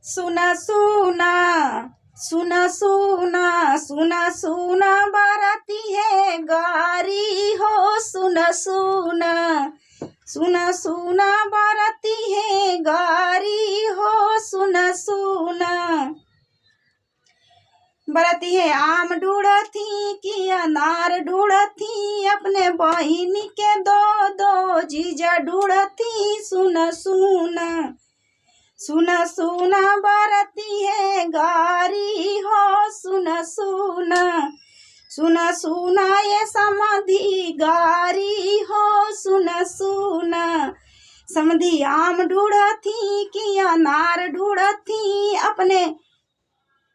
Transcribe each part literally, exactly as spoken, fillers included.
सुना सुना, सुना सुना, सुना सुना, बरती है गारी हो, सुना सुना, सुना सुना, बरती है गारी हो, सुना सुना। बरती है आम ढूढ़थी कि अनार ढूढ़थी, अपने बहिनी के दो दो जीजा ढूढ़थी, सुना सुना, सुना सुना, बरती है गारी हो, सुना सुना, सुना सुना, ये समधी गारी हो, सुना सुना। समधी आम ढूढ़थी कि अनार ढूढ़थी, अपने,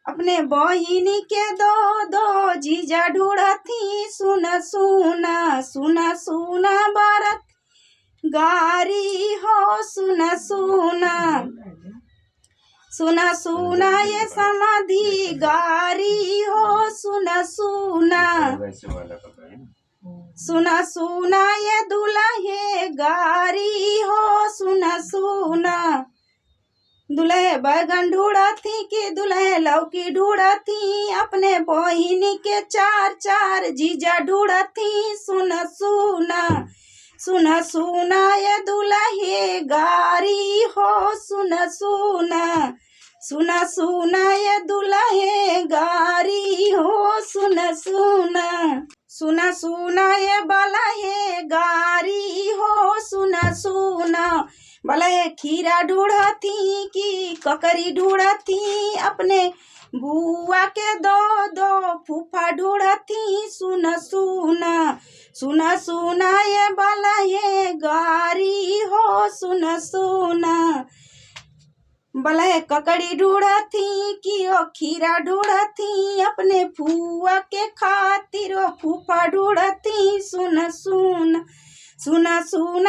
अपने बहिनी के दो दो जीजा ढूढ़थी, सुना सुना, सुना सुना, बरत गारी हो, सुना सुना, सुना सुना, ये समधी गारी हो, सुना सुना, सुना सुना, ये दुलहे गारी हो, सुना सुना। दुलहे बैगन ढूढ़थी कि दुलहे लौकी ढूढ़थी, अपने बहिनी के चार चार जीजा ढूढ़थी, सुना सुना, सुना सुना, ये दुलहे गारी हो, सुना सुना, सुना सुना, ये दुलहे गारी हो, सुना सुना, सुना सुना, ये बलहे गारी हो, सुना सुना। बलहे खीरा ढूढ़थी कि ककरी ढूढ़थी, अपने बुआ के दो दो फूफा ढूढ़थी, सुना सुना, सुना सुना, ये बलहे गारी हो, सुना सुना। बलहे ककड़ी ढूढ़थी कि ओ खीरा ढूढ़थी, अपने फुआ के खातिर ओ फूफा ढूढ़थी, सुना सुना, सुना सुना,